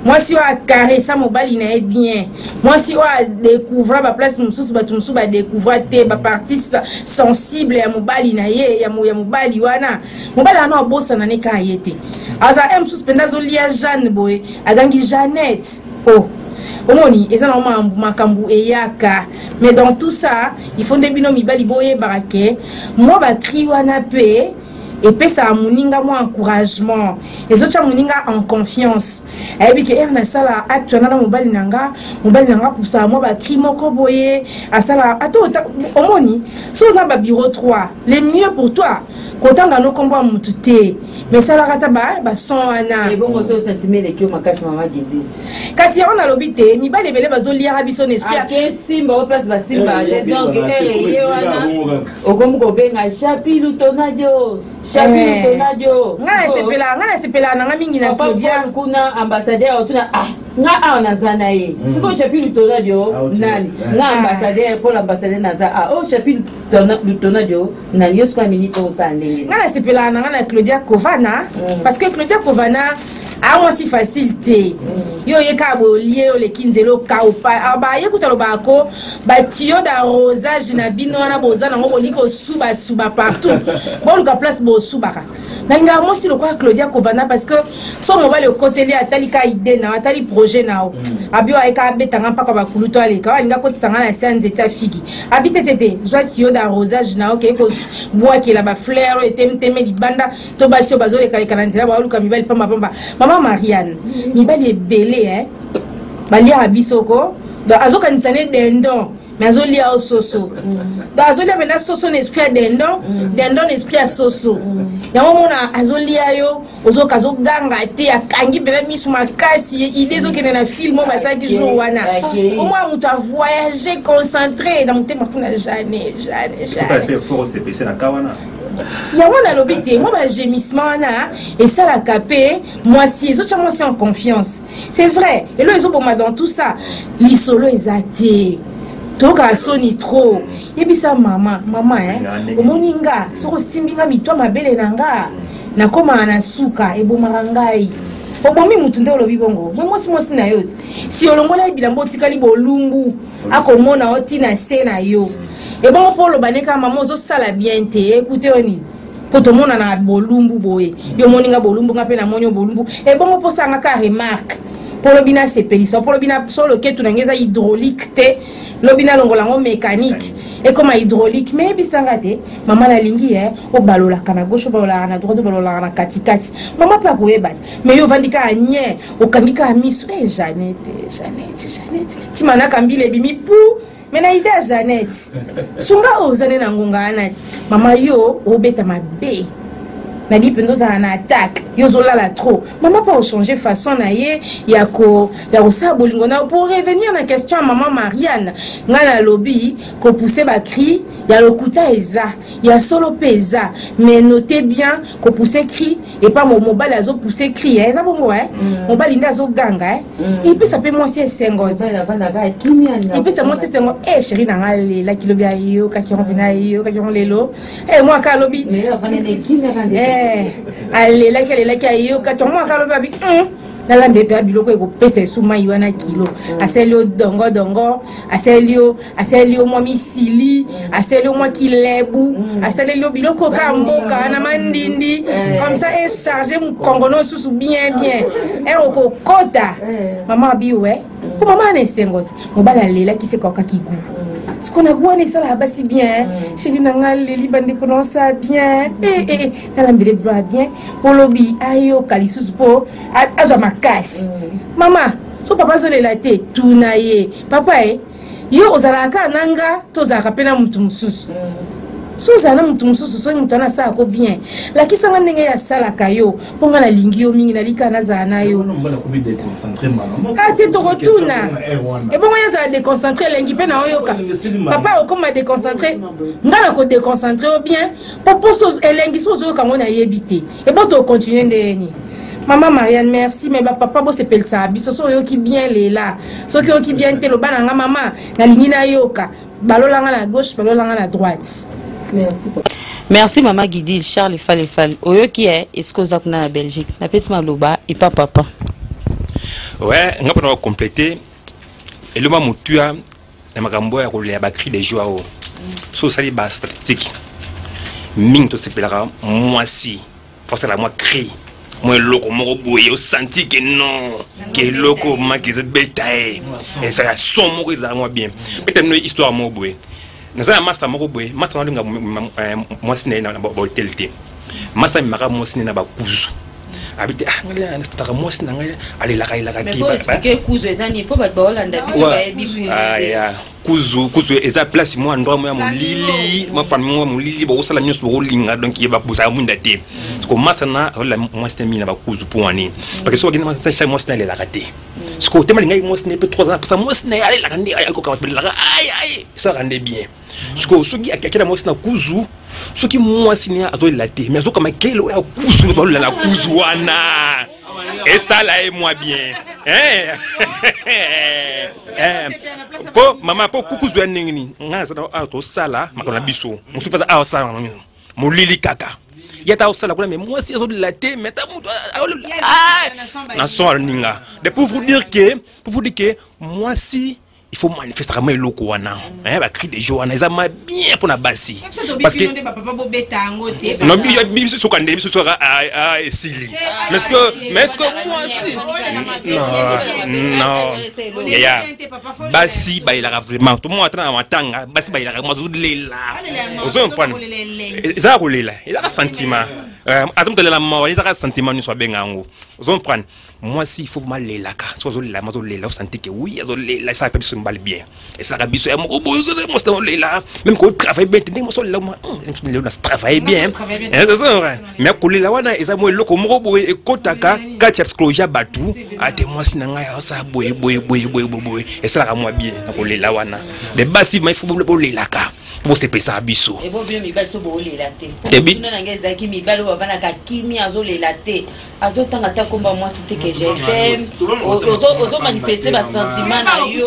mwasi oyo akaresa mobali na ye bien, mwasi oyo adécouvra baplace mosusu bato mosusu badécouvra te, bapartie sensible ya mobali na ye, ya mobali wana, mobali wana abosana ne kaka ye te. Aza e mosusu mpenza azolia Jeanne boye, agangi Jeannette. Oh, omoni, eza na makambo eyaka. Mais dans tout ça, il faut nde bino mibali boyebaka ke mwa bacri wana mpe epesaka moninga mwa encouragement, ezotya moninga en confiance. Ayebi ke ere nasala acte wana na mobali na nga, mobali na nga apusaka mwa bacri moko boye, asala ata omoni so oza babureau 3, le mieux pour toi kotanga no nkombo ya motu te, mais esalaka ata bason wana. Ebongo so sentiment eleki yo makasi, mama Didi? Kasi yango nalobi te, mibali ebele bazoliaka biso na esprit. Ake simba o place basimba te, donc ere ye wana okomi kobenga Chapi Lutonadio, Chapi Lutonadio. Nga nasepelaka nanga mingi na Papa Claudia. Paul kuna, ambassadeur otuna ah nga awa naza na ye sikoyo Chapi Lutonadio nani? Nga ambassadeur Paul, ambassadeur naza ah oh Chapi Lutonadio nani? Yo sikoyo minute osala ndenge? Nga nasepelaka nanga na Claudia Kovana, parce que Claudia Kovana amwasi facile te. Yo oye kaka boye, olie, oleki nzela, okaupa baye kuta lobaka ko batuyau d'arrosage na bino wana boza nango, bolingi kosubasuba partout, boluka place bosubaka. Nalingaka mwasi lokola Claudia Kovana, parce que so mobali okoteli, atali ka idée na yo, atali projet na yo, abi oyo ayeka abetanga mpaka bakulu to aleka oyo alingi akotisanga na se ya nzete ya figi, abi te te te, zwa tuyau d'arrosage na yo, okei kobwakela bafleur oyo etemeteme libanda to basi oyo bazolekaleka na nzela, baoluka mibali pambapamba. Mama Marianne, mibali ebele baliaka biso ko, donc azokanisa ne dindon, mais azolia o soso. Donc azolia mpena soso na esprit ya dindon, dindon na esprit ya soso. Yango mona azolia yo, ozoka azoganga te, akangi mpenza miso makasi, idée ezokende na film oyo basalaki jour wana. Omwana moto avoyage concentré na motema kuna Jane, Jane, Osala Jane. mpe fort osepese na ka wana. Yango nalobi te, mwa bagémissement wana esalaka mpe mwasi, ezotya mwasi en confiance. C'est vrai, elo ezoboma dans tout ça, lisolo eza te, toyokaka soni trop. Yebisa mama, mama omoni nga soki osimbi nga mitwa mabele na nga, nakomaka na suka, ebomaka ngai. Obomi mutu nde olobi bongo. Mwe mwasi, mwasi na yo te, si olongola ye bilamba, otikali bolumbu, akomona yo ntina se na yo. Ebongo mpo oloba ne kaka mama ozosala bien te, ekute yo nini? Mpo tomona na bolumbu boye, yo omoni nga bolumbu, nga mpe namoni yo bolumbu. Ebongo mpo osanga ka remarque, Mpo lobi nasepelisa, mpo lobi na so loketu na ngai eza hydraulique te, lobi nalongola yango mécanique ekoma hydraulique. Mais yebisanga te, mama, nalingi ye obalolaka na gauche, obalolaka na droite, obalolaka na katikati. Mama mpe akoyeba te. Mais yo ovandi kaka nye, okangi kaka miso. E Janete, Janete, Janete, ntima naka mbila ebimi pu. Mais na idée ya Janete, sunga oyo oza nde na ngonga wana ti. Mama, yo obeta mabe, nadi mpenza ozala na attaque, yo ozolala trop. Mama mpe ochange façon na ye ya kosala bolingo na yo. Pour revenir na question ya mama Mariane, ngai nalobi kopousse bacri ya lokuta eza ya solo mpe eza. Mais note bien, kopousse cri epa mobali azopousse cri, eza bongo, mobali nde azoganga, epesa mpe mwasi esengo, epesa mwasi esengo. E chéri na nga alelaki lobi, ayokaki yango mpena, ayokaki yango lelo. E mwaka alobi alelaki, alelaki, ayokaki yango. Mwaka alobi abi nalanda epe ya biloko ekopesa esu mai wana kilo. Asali yo dongo dongo, asali yo, asaleli yo mwa misili, asaleli yo mwa kilebu, asaleli yo biloko ka mboka na mandindi, comme ça echarge mokongo no susu bien bien. Ere okokota, mama abi we, mpo mama ana esengo ti mobali alelaki se kakaki gu. Siko na gu wana esalaka basi bien. Chéri na nga aleli, bandeko na osala bien, nalambele biloko ya bien mpo lobi ayoka lisusu, mpo azwa makasi. Mama, so papa azolela te, tuna ye: papa, e yo ozalaka kaka na nga to ozalaka mpe na motu mosusu? So ozala na motu mosusu, soki moto wana asalako bien, lakisanga ndenge ye asalaka yo, mpo nga nalingi yo mingi, nalingi kaka nazala na yo. Ate tokotuna ebongo ye azala déconcentré, elengi mpe na oyoka papa okóma déconcentré, nga na kodéconcentré yo bien, mpo poso elengi so ozoyoka yango, nayebi te. Ebo tokontinue ndeni. Mama Marianne, merci. Mais bapapa bosepelisaka biso. So oyoki bien, lela. Soki oyoki bien te, loba na nga: mama, nalingi nayoka. Balolanga na gauche, balolanga na droite. Merci, merci mama Gidil. Charles Fale Fale, oyoki e eske oza kuna na Belgique? Napesi maloba epa papa. Ouais, nga mpona kocompléter eloma motuya na makambo ya kolela bacri de joie oyo, so osali bastatistique mingi, tosepelaka mwasi fasala mwa cri, mwa eloko moko boye, osanti ke non, ke eloko maki ezobeta ye, ezala son moko, ezala mwa bien. Beta bino histoire moko boye. Naza na master moko boye. Master nalinga mwasi na ye na bahotel te. Master amemaka mwasi na ye na bakuzu. Abi te, ah, ngai nataka mwasi na ngai alelaka, alelaka te. Kuzu eza nini? Mpo bato baolanda biso bayebi kuzu te. Kuzu, kuzu eza place mwa endroit moko ya molili, mwa famille moko ya molili, bokosala nyonso bokolinga. Donc ye bosaka mwinda te. Komasa na azolela mwasi na mingi na bakuzu. Mpo wani? Parce que soki akende chaque, mwasi na alelaka te. Sikoyo tema alingaki mwasi na ye mpe 3 ans, apesa mwasi na ye alelaka nde akoka bato balelaka, ai ai, esalaka nde bien. Sikoyo soki akenda mwasi na kuzu, soki mwasi ne azolela te, mais azokama kele oyo ya kuzu, baolela na kuzu wana, esala ye mwa bien. Po mama, po kukuzu ya ndenge nini? Ngai naza awa, tosala makambo na biso mosusu mpe awa, osala molili kaka ye ata osala kuna, mais mwasi azolela te, mais ata moto na son aninga de. Pour vous dire que mwasi, il faut manifester kama eloko wana, bacri de joie wana eza ma bien mpona basi. Parce que non, biso soka ndenge biso soka esili. Mais est-ce que mwasi, non, non, yaya, basi bayelaka vraiment. Tomona ata na matanga, basi bayelaka, mazolela. Ozomprendre, ezaka kolela, ezaka sentiment. Ata moto alela mawa, ezaka sentiment nyonso abenga yango. Ozomprendre, mwasi il faut malelaka. So azolela, mazolela, osanti ke oui, azolela, esalaka mpe biso mibali bien, esalaka biso ya moko boye. Mwasi olela, même ko travaille bien te, ndenge mwasi olela, lelo na travaille bien, mais kolela wana eza mwa eloko moko boye ekotaka kati ya psychologie ya bato. Ate mwasi na ngai asala boye boye boye boye boye, esalaka mwa bien na kolela wana. De basi ma, il faut bolelaka bosepesaka biso. Ebo bino mibali so boolela te. Tuna na ngai ezalaki mibali oyo bavandaka kimi, azolela te, azotanga ata komba mwasi te ke je t'aime, ozomanifeste basentiment na yo.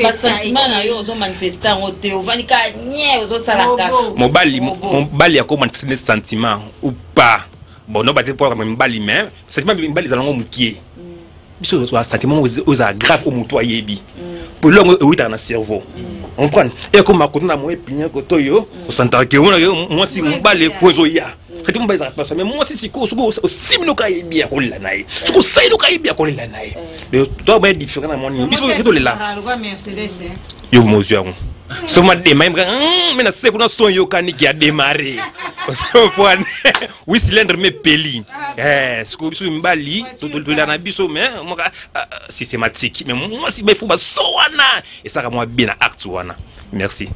Basentiment na yo ozomanifeste yango te, ovandi kaka nye, ozosala kaka. Mobali, mobali akomanifeste ne sentiment ou pas, bon, no bate mpo mibali, mais sentiment mibali ezala yango mokie. Biso sentiment oyo ezala grave, oyo motu ayebi po elongo ewutaka na cerveau, comprendre, ekoma koto na moye pinya koto oyo osantaka ke omona mwasi mobali po ezoya. Traitement mobali ezalaka pasa, mais mwasi sikoyo, soki osimbi noka ayebi ya kolela na ye, soki osali noka ayebi ya kolela na ye. To baya différent na mwa nini, biso tolela yo mozwi yango soma démarrer me na se kuna son yokaniki ya démarrer osopwane wi cylindre me peli. Sikoyo biso mibali tolela na biso, mais moko systématique, mais mwasi bafo baso wana esalaka mwa bien na acte wana. Merci.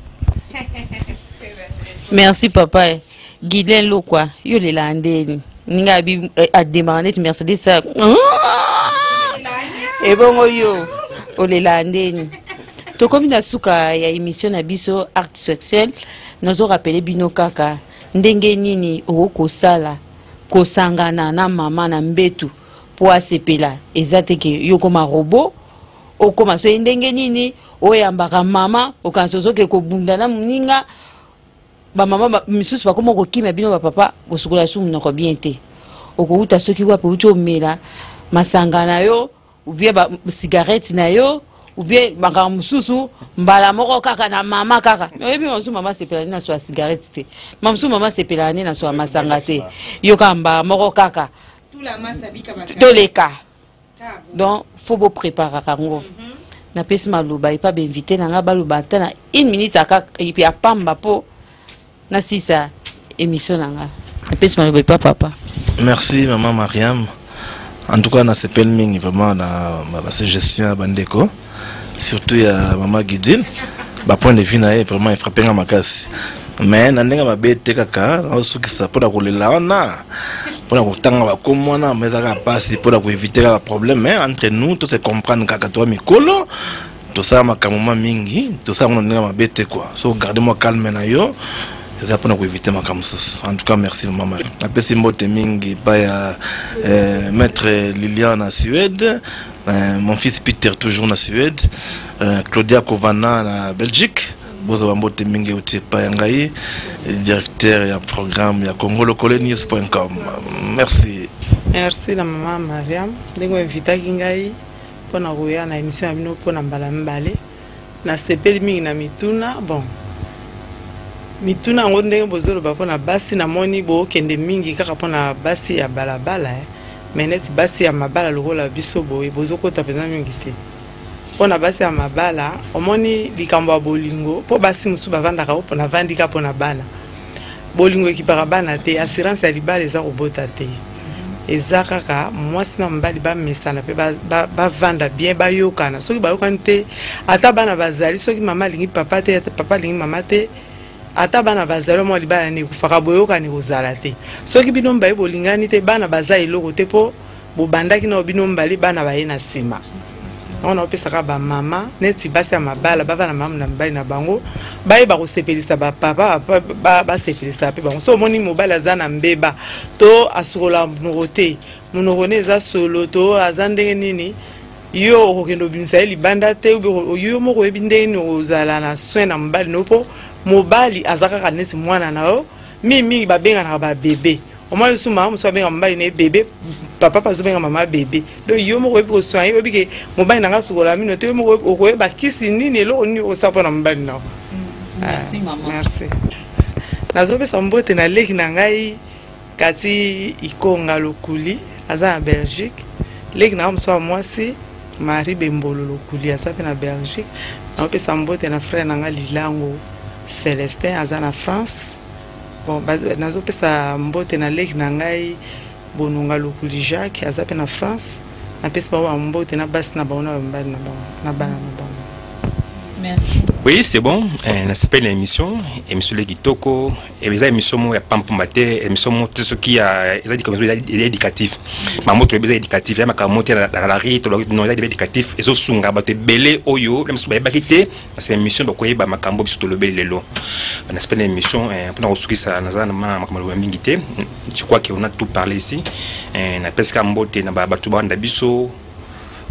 Merci papa Guylain Lokwa. Yo lela ndeni ninga abi adémarrer neti Mercedes ebongo, yo olela ndeni? Tokomi na suka ya émission na biso Acte Sexuel. Nazorappeler bino kaka ndenge nini okokosala kosangana na mama na mbetu mpo asepela. Eza te ke yo koma robot, okoma soki ndenge nini, oyambaka mama, okanisa ozoke kobunda na moninga. Bamama misusu bakoma kokima bino bapapa, bosukola su monoko bien te. Okouta soki wapi, outi omela masanga na yo ou bien cigarette na yo ou bien makambo mosusu, mbala moko kaka na mama kaka. Mais oyebi, mosusu mama asepela nde na so ya cigarette te, ma mosusu mama asepelaka nde na so ya masanga te. Yo kaka mbala moko kaka toleka. Donc faut bopréparaka yango. Napesi maloba epa bainvité na nga, baloba ata na une minute aka epi apamba mpo nasisa émission na nga. Napesi maloba epa papa. Merci mama Mariam. En tout cas nasepeli mingi vraiment na basuggestion ya bandeko, surtout ya mama Gidine. Bapoint de vue na ye vraiment efrappe nga makasi, mais na ndenge mabe te. Kaka naosukisa mpona kolela wana, mpona kotanga bakomo wana, ma eza kaka mpasi mpona koéviter kaka problème entre nous. To se comprendre kaka, toa mikolo, tosala makambo mwa mingi, tosala ngo na ndenge mabe te quoi. So garde mwa calme na yo, eza mpona koéviter makambo mosusu. En tout cas merci mama Marie. Napesi mbote mingi epai ya maître Lilian na Suède, mon fils Peter toujours na Suède, Claudia Kovana na Belgique. Bozwa bambote mingi euti epai ya ngai, directeur ya programme ya Congo Lokole News.com. Merci. Merci na mama Mariam ndenge oinvitaki ngai mpona koya na émission ya bino mpona mbala mibale. Nasepeli mingi na mituna. Bon, mituna yango ndenge bozoloba mpona basi, namoni bookende mingi kaka mpona basi ya balabala, eh. Mais neti basi ya mabala lokola biso boye, bozokota mpenza mingi te mpona basi ya mabala. Omoni likambo ya bolingo, mpo basi mosusu bavandaka o navandi ka mpona bana. Bolingo ekipaka bana te. Assurance ya libala eza kobota te. Eza kaka mwasi na mobali bamesana mpe bavanda bien, bayokana. Soki bayokani te, ata bana bazali, soki mama alingi papa te, ata papa alingi mama te, ata bana bazali, mwa libala nini ekufaka. Boyokani kozala te. Soki bino mibale bolingani te, bana baza eloko te, mpo bobandaki nao bino mibale, bana baye na nsima. Yango naopesaka bamama neti basi ya mabala, bavanda malamu na mibali na bango, bayeba kosepelisa bapapa, basepelisa mpe bango. So omoni mobali aza na mbeba, to asukola monoko te, monoko ne eza solo, to aza ndenge nini, yo okokende obimisa ye libanda te. Yo moko oyebi ndenge nini ozala na soin na mobali no, mpo mobali aza kaka neti mwana na yo. Mingimingi babenganaka babebe. Omwana lisusu, mama mosusu abenga mobali na ye bebe, papa mpe azobenga mama bebe. Donc yo moko oyebi kosoigner, oyebi ke mobali na nga asukola mino te. Yo moko okoyeba kisi nini, eloko nini okosala mpo na mobali na yo. Merci mama. Merci. Nazopesa mbote na leki na ngai Kati Ikonga Lokuli, aza na Belgique. Leki na nga mosusu ya mwasi, Marie Bembolo Lokuli, aza mpe na Belgique. Nazopesa mbote na frère na nga Lilango Celestin, aza na France. Bon, nazopesa mbote na leki na ngai Bononga Lokuli Jacques, aza mpe na France. Napesi bango bambote na basi na bango, na bamibali na bango, na bana na bango. Merci. Oui, c'est bon. Nasepeli na émission. Émission eleki kitoko. Eza émission moko ya pampamba te, émission moko te soki ya eza eza éducatif. Makambo tolobi eza éducatif, ya makambo te na la rue tolobi non, eza éducatif, ezosunga bato ebele oyo na mosusu bayebaki te. Na sema émission bakoyeba makambo biso tolobeli lelo. Nasepeli na émission. Mpona kosukisa, naza na makambo loba mingi te. Je crois que on a tout parlé ici. Napesika mbote na bato bawanda biso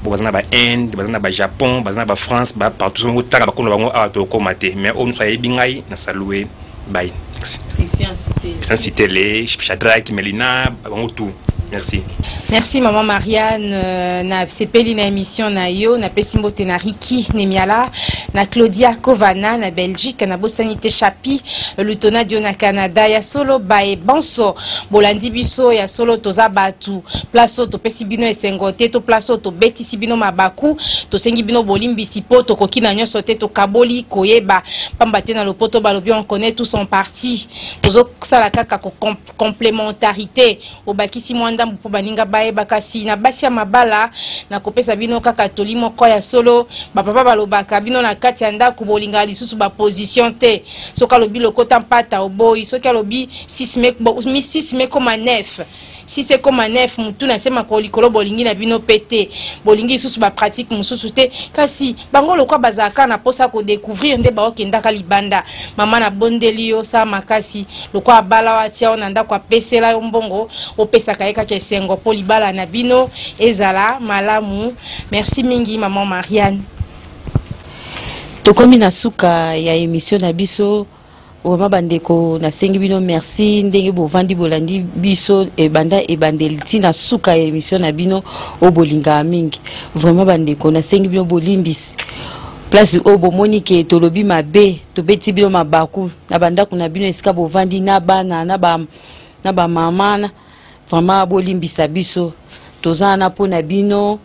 bo baza na baInde, baza na baJapon, baza na baFrance, bapartout. Soki otanga bakono bango awa, tokóma te. Mais oyo nyonso ayebi ngai, na salue bai. Christian Cité. Christian Citele, Shadrach, Melina, bango tout. Merci. Merci maman Marianne na sepeli na émission na yo, na pesi mbote na Ricky Nemiala, na Claudia Kovana na Belgique, na bosani te Chapi Lutona Dio na Canada, ya solo bae banso bolandi biso, ya solo toza batu place oyo topesi bino esengo te, to place oyo tobetisi bino mabaku, tosengi bino bolimbisi po tokoki na nyonso te, tokaboli koyeba pamba te na lopoto balobi on connaît tous en partie, tozosala kaka ko complementarité, obakisi mwa ndambu mpo baninga bayeba. Kasi na basi ya mabala nakopesa bino kaka toli moko ya solo, bapapa balobaka bino na kati ya ndako bolingaka lisusu baposition te, soki alobi lokota mpata oboyi, soki alobi 6 mekoma 9 6 ekoma 9, mutu na se makolo likolo, bolingi na bino pe te, bolingi lisusu bapratique mosusu te. Kasi bango lokwa bazalaka na mposa kodécouvrir nde baokendaka libanda. Mama, nabondeli yo, sala makasi, lokwa abala oyo atia yo na ndako, apesela yo mbongo, opesaka ye kaka esengo mpo libala na bino ezala malamu. Merci mingi mama Marianne. Tokomi na suka ya émission na biso. Vraiment bandeko, nasengi bino merci ndenge bovandi bolandi biso ebanda ebandeli ntina suka ya émission na bino oyo bolingaka mingi. Vraiment bandeko, nasengi bino bolimbisi place oyo bomoni ke tolobi mabe, tobeti bino mabaku na bandako na bino esika bovandi na bana na ba na bamama. Vraiment bolimbisa biso, toza wana mpo na bino,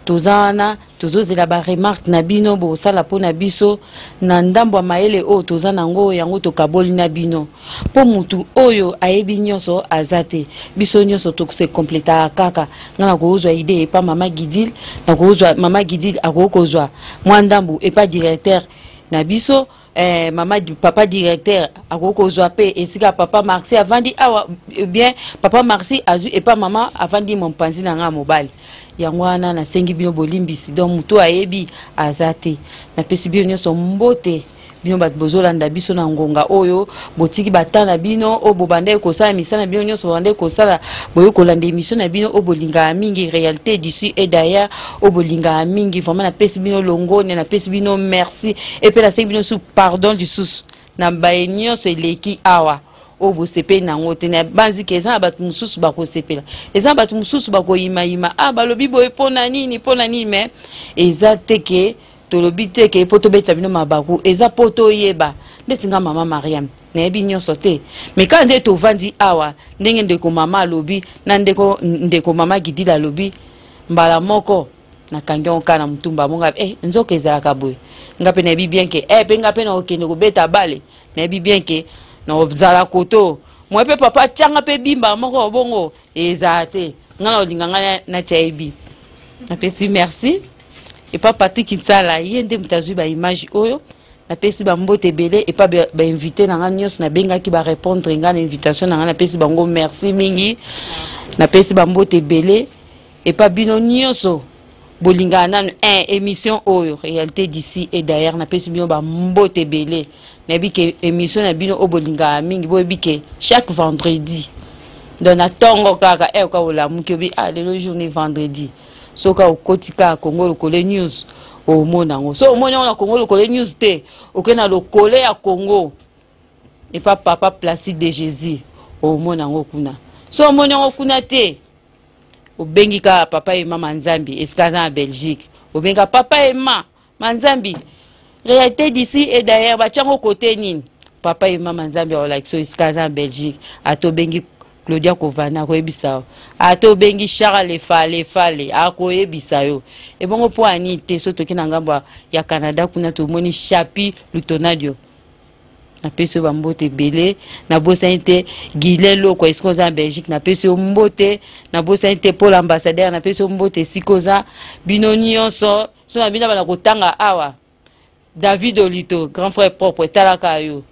toza wana tozozela baremarque na bino bosala mpo na biso na ndambo ya mayele oyo toza nango, yango tokaboli na bino, mpo mutu oyo ayebi nyonso aza te. Biso nyonso tose complétaka kaka. Nga nakozwa idée epa mama Gidile, nakozwa mama Gidile akoki kozwa mwa ndambu epa directeur na biso, mama papa directeur akoki kozwa mpe esika papa Marci avandi awa, bien papa Marci azwi epa mama avandi mopanzi na nga mobali. Yango wana nasengi bino bolimbisi. Donc motu ayebi aza te. Napesi bino nyonso mbote, bino bato bozolanda biso na ngonga oyo, botiki bata na bino oyo bobandaki kosala misala na bino nyonso, bobandaki kosala, boye kolanda émission na bino oyo bolingaka mingi, Réalité d'ici et d'ailleurs, oyo bolingaka mingi. Vraiment napesi bino longone, napesi bino merci, epe nasengi bino su pardon lisusu na baye nyonso eleki awa oyo bosepeli nango te. Na banzike eza na bato mosusu bakosepela, eza na bato mosusu bakoyimayima, ah balobi boye mpo na nini, mpo na nini? Mais eza te ke tolobi te ke mpo tobetisa bino mabaku, eza mpo toyeba. Ndeti nga mama Mariam nayebi nyonso te, mais kaka nde tovandi awa, ndenge ndeko mama alobi na ndeko mama Gidila alobi, mbala moko nakangi yango kaka na motumba monga, nzoka ezalaka boye. Nga mpe nayebi bien ke mpe nga mpe nakokende kobeta bale, nayebi bien ke nakozala koto mwa mpe papa tianga mpe bimba moko bongo ezala te. Nga na kolinga ngai natya yebi. Napesi merci epa Patrik Nsala, ye nde moto azwi baimage oyo. Napesi bambote ebele epa bainvité na nga nyonso nabengaki, barépondre nga na invitation na nga. Napesi bango merci mingi. Napesi bambote ebele epa bino nyonso bolingaka nanu émission oyo, Réalité d'ici et d'ailleurs. Napesi bino bambote ebele. Nayebi ke émission na bino oyo bolingaka mingi, boyebi ke chaque vendredi, donc na ntongo kaka oka olamuki, obi ah lelo journée vendredi, soki okoti kaka Congo Lokole News, omona yango. So omoni yango na Congo Lokole News te, okei na Lokole ya Congo epa papa Placide de Jésus, omona yango kuna. So omoni yango kuna te, obengi kaka papa Ema Manzambi esika aza na Belgique, obenga papa Ema Manzambi, Réalité d'ici et d'ailleurs batiango kote nini, papa Ema Manzambi akolakisa esika aza na Belgique. Ata obengi Claudia Kovana, akoyebisa yo. Ata obengi Charles Fale Fale, akoyebisa yo. Ebongo mpo ani te so toki na ngambo ya Canada kuna, tomoni Chapi Lutonadio, napesi yo bambote ebele. Nabosani te Guilin Loko esika oza na Belgique, napesi yo mbote. Nabosani te Paul ambassadeur, napesi yo mbote esika oza. Bino nyonso so na bino bana kotanga awa, David Olito, grand frère propre, etalaka yo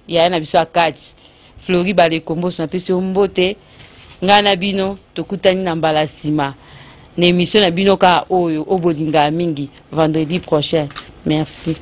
yaya na biso ya kati, Flori Balekomboso, napesi yo mbote. Ngai na bino tokutani na mbala nsima na émission na bino kaka oyo oyo bolingaka mingi, vendredi prochain. Merci.